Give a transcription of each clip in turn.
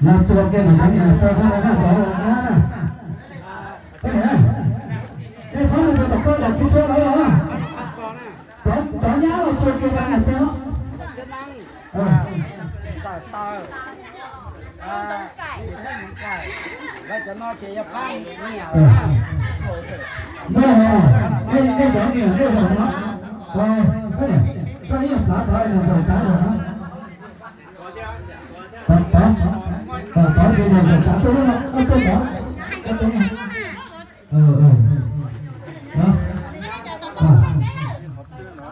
Los txua kiag cov niam txiv tau na, cov niam, nej txhob mus rau tom koj los kuv txhua lawv los. Cov nyab los txua kiag cov niam txiv. Nej cov niam nej los no, koj ib yam txav tod nws nkaum tsav los no. Pov, pov, pov ces nws nkaum tsav tuaj no, koj tuaj pov, koj tuaj no.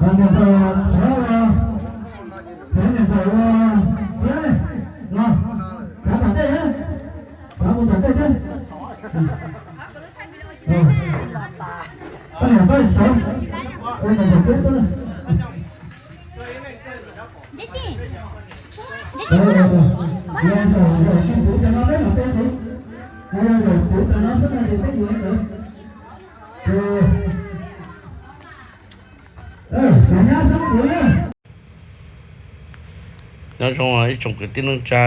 Niam ntawd, cov niam ntawd ua thiab no, cov tom ntej, cov mus tom ntej thiab. Koj niam koj xyov, ua niam ntawd thiab tuaj. Nyob zoo ib tsoom kwv tij neej tsa,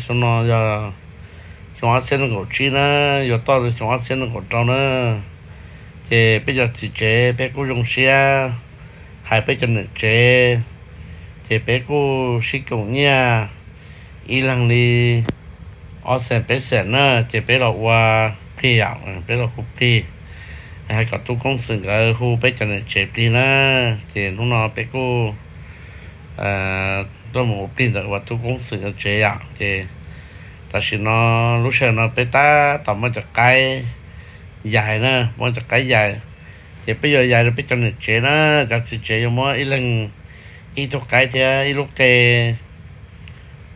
xyoo no yog xyoo ob txhiab nees nkaum tsib na, yuav toj xyoo ob txhiab nees nkaum rau na. Ces peb cov txiv tsev peb kuj zoo siab hais peb cov niam tsev, ces peb kuj sib koom nyiaj ib leeg li ob xees peb xees na, ces peb los ua plig yom, peb los hu plig, hais kom tub Koob Xwm nkawd hu peb cov niam tsev plig na. Ces hnub no peb kuj tuaj mus ua plig ntawm uas tub Koob Xwm nkawd tsev yom. Ces tam sim no lub sij hawm no peb tab tom muab cov qaib yaig na, muab cov qaib yaig, ces peb yuav yaig rau peb cov niam tsev na. Cov txiv tsev yuav muab ib leeg ib tug qaib thiab ib lub qe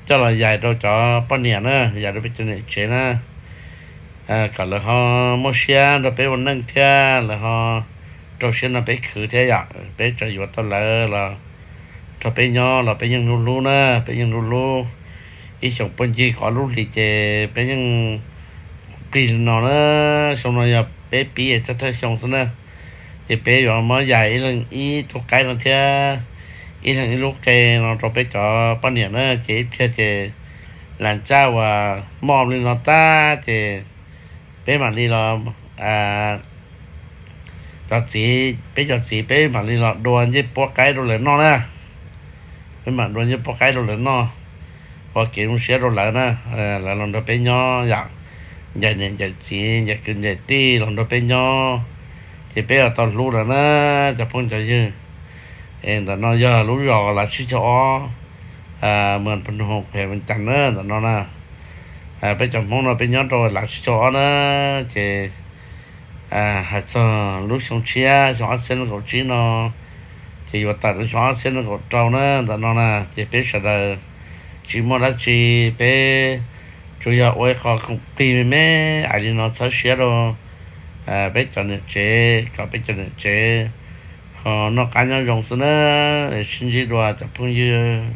coj los yaig rau cov poj niam na, yaig rau peb cov niam tsev na, kom lawv ho muaj siab nrog peb ua neej thiab lawv ho rau siab nrog peb khwv thiab yom. Peb tseem yuav tau lawv los nrog peb nyob los peb yeej hlub hlub na, peb yeej hlub hlub. Ib xyoos puag ncig kaum ob lub hlis ces peb yeej plig li no na. Xyoo no yog peb pib thawj thawj xyoo xwb na, ces peb yuav muab yaig ib leeg ib tug qaib no thiab ib leeg ib lub qe no rau peb cov poj niam na, ces ib pliag ces lam tsaj uas moj li no tag ces peb mam li los, cov txiv, peb cov txiv peb mam li los dua ncej puab qaib rau lawv noj na. Peb mam dua ncej puab qaib rau lawv noj, ua kev zoo siab rau lawv na. Lawv los nrog peb nyob yom, ncaim niam ncaim txiv ncaim kwv ncaim tij los nrog peb nyob, ces peb yuav tau hlub lawv na cov phooj cov ywg. Ntawm no yog lub zos Lav Tsib Caug Ob, mas Phu Nug Khuem Vees Cas na ntawm no na. Peb cov Hmoob no peb nyob rau Lav Tsib Caug Ob na, ces hais txog lub xyoo tshiab xyoo ob txhiab nees nkaum tsib no, ces yuav tawm rau xyoo ob txhiab nees nkaum rau na ntawm no na, ces peb sawv daws tsis muaj dab tsi, peb tsuas yog ua ib qho khoom plig me me ais li no txhawb siab rau peb cov niam tsev, kom peb cov niam tsev ho noj qab nyob zoo xwb na. Sib ntsib dua cov phooj ywg.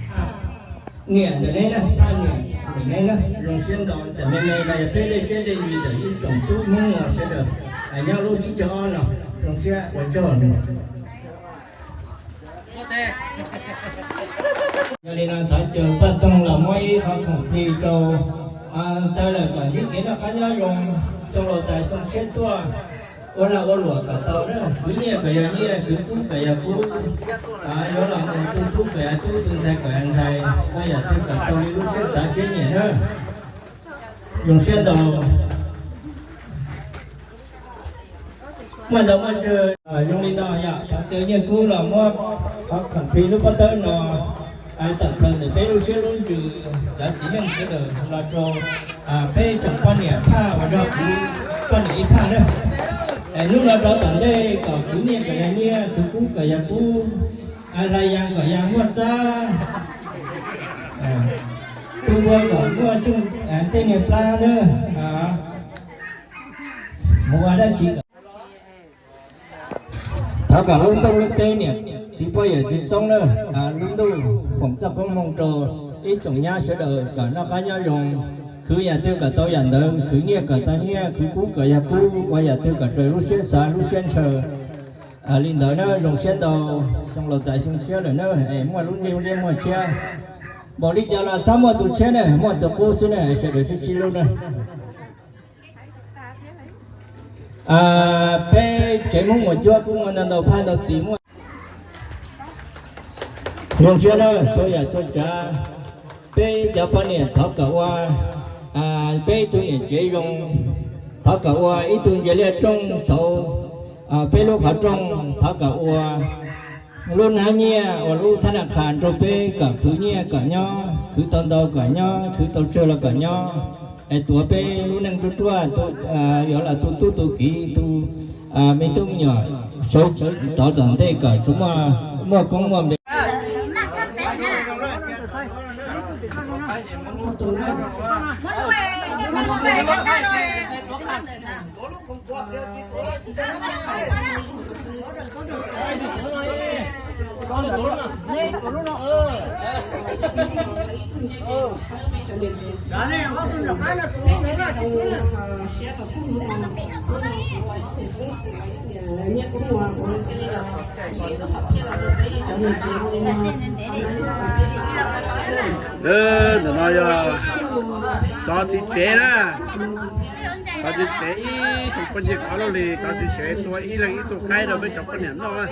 Niam ntawm neb na, paj niam ntawm neb na, zoo siab ntau. Txawm me me los yog peb dej siab dej ntsws ntawm ib tsoom tub Hmoob no sawv daws nyob lub tsib caug ob no, zoo siab ua tsaug. Yog li no thov caw Paj Toog los muab ib qho khoom plig rau, txawm lawm kom ntsib kev noj qab nyob zoo, xyoo laus tas xyoo tshiab tuaj, ua lag ua luam kom tau na, kwv nyiaj kom yog nyiaj, kwv kub kom yog kub, yuav los mus tu tub kom yog tub, tu ntxhais kom yog ntxhais, ua yam twg kom tau li lub siab xav siab nyiam na. Zoo siab ntau. Muaj ntau muaj tsawg, zoo li no yom, thov caw Nyiaj Kub los muab qhov khoom plig lub pob tawb no tawm plaws ntawm peb lub siab lub ntsws cov txiv neej sawv daws los rau peb tsoom poj niam phaj uas nrog kuv poj niam ib phaj na. Hnub no rov tom ntej kom kwv nyiaj kom yog nyiaj, kwv kub kom yog kub, hla ya kom ya muaj txab, tu npua kom muaj tej niag plab na. Mus ua dab tsi kom, thov kom lub ntuj lub teb niam txiv pog yawm txiv txoob na, lub ntuj foom txoj koob hmoov rau ib tsoom nyab sawv daws kom noj qab nyob zoo. Khwv yam twg kom tau yam ntawd, khwv nyiaj kom tau nyiaj, khwv kub kom yog kub, ua yam twg kom raws lub siab xav lub siab ntshaw. Li ntawd na, zoo siab ntau, xyoo laus tas xyoo tshiab lawm na, es muaj lub ntsej muag tshiab. Npaum li cas los txhob muaj tus tshiab na, muaj tus qub xwb na, sawv daws sib sib hlub na. Peb tsev Hmoob Muas Cuab kuj muaj ntau ntau phab ntau tim muaj. Zoo siab na, txhua yam txhua tsav, peb cov poj niam thov kom ua peb ib tug niam tsev zoo, thov kom ua ib tug ntsia liaj rooj xauv peb lub qhov rooj, thov kom ua lub hnab nyiaj uas lub thab naj qha nrog peb kom khwv nyiaj kom nyob, khwv tau ntau kom nyob, khwv tau tsawg los kom nyob, es tuav peb lub neej ruaj ruaj, yuav los tu tub tu kiv tu me tub me nyuam sawv tov tom ntej kom tsuas muaj koob muaj npe. Ntawm no yog cov txiv tsev na, cov txiv tsev ib tsoom phooj ywg ob lub hlis, cov txiv tsev tua ib leeg ib tug qaib rau peb cov poj niam noj.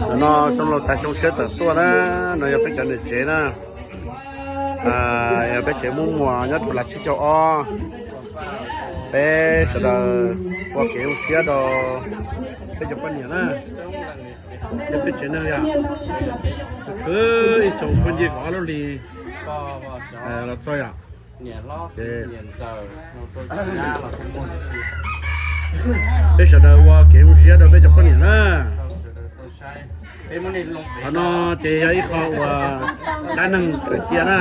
Ntawm no xyoo laus tas xyoo tshiab tawm tuaj na, no yog peb cov niam tsev na, yog peb tsev Hmoob Muas nyob rau Lav Tsib Caug Ob. Peb sawv daws ua kev zoo siab rau peb cov poj niam na, peb tsev neeg yog ib tsoom phooj ywg kaum ob lub hlis los txog yom. Peb sawv daws ua kev zoo siab rau peb cov poj niam na. Qhov no ces yog ib qho uas dab neeg tawm cia na.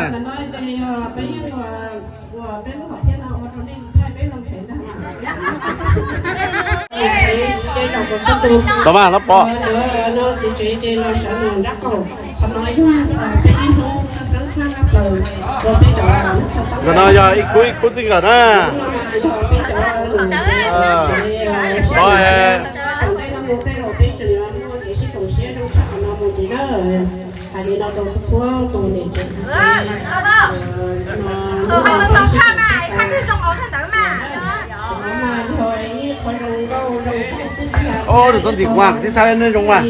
Tau mas, no pom. Ntawm no yog ib khub ib khub txij nkawm na. Ub, nws txhob ntim quaj, tib thaj nej zoo mas.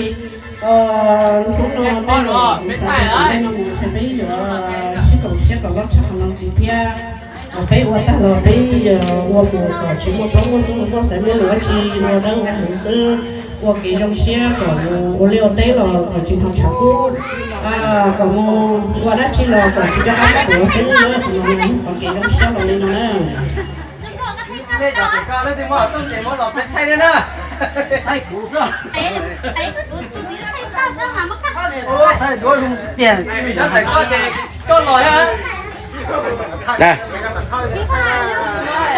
Hnub no peb los kuv xav tias tom ntej no mus ntshe peb yuav sib koom siab kom loj tshaj qhov no ntxiv thiab. Peb ua tag los peb ua mus kom tsis muaj plaub muaj ntug muaj xaiv muaj lus dab tsi, ua dawb ua huv xwb, ua kev zoo siab kom mus ua liaj ua teb los kom tsis hnov tshav kub, kom mus ua dab tsi los kom tsis nco qab tuav xwb na, tsis ua kom kev zoo siab los li no na.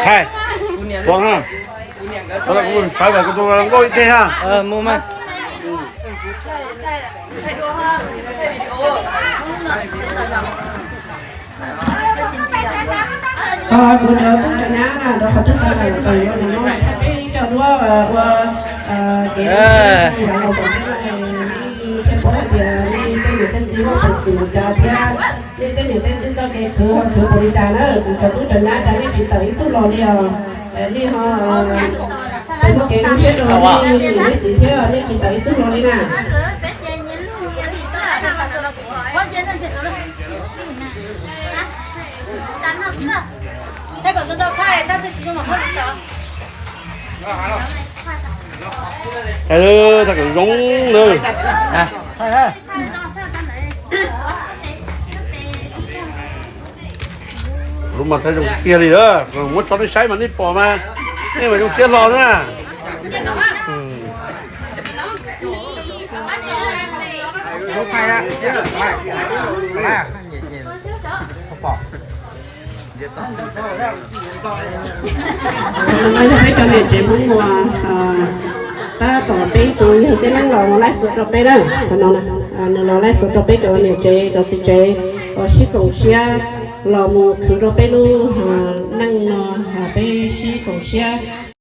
Thaij, Pov ha, kuv sawv kom kuv tus hluas nkauj ib teg ha. Kuv cov tub cov nyab na, rau qhov twg tau tawm yuav no, peb coj duab ua kev zoo siab rau peb, nej thiaj paub hais tias nej tej niam tej txiv muaj peev xwm li cas thiab nej tej niam tej txiv txoj kev khwv khwv puas li cas na. Kuv cov tub cov nyab cas nej tsis tawm ib tug los li os. Nej ho, peb muaj kev zoo siab rau nej niam nej txiv thiab nej tsis tawm ib tug los li na. Thaij tag kom zoo na. Lub mas thaij zoo kiag li lawm, muab tso nej saib mas nej pom mas, nej mas zoo siab hlo na. Qhov no yog peb cov niam tsev Hmoob uas tab tom peb tus yawg Txhiaj Neeb los live stream rau peb na. Qhov no nws los live stream rau peb cov niam tsev cov txiv tsev uas sib koom siab los mus khwv rau peb lub neej no, peb sib koom siab.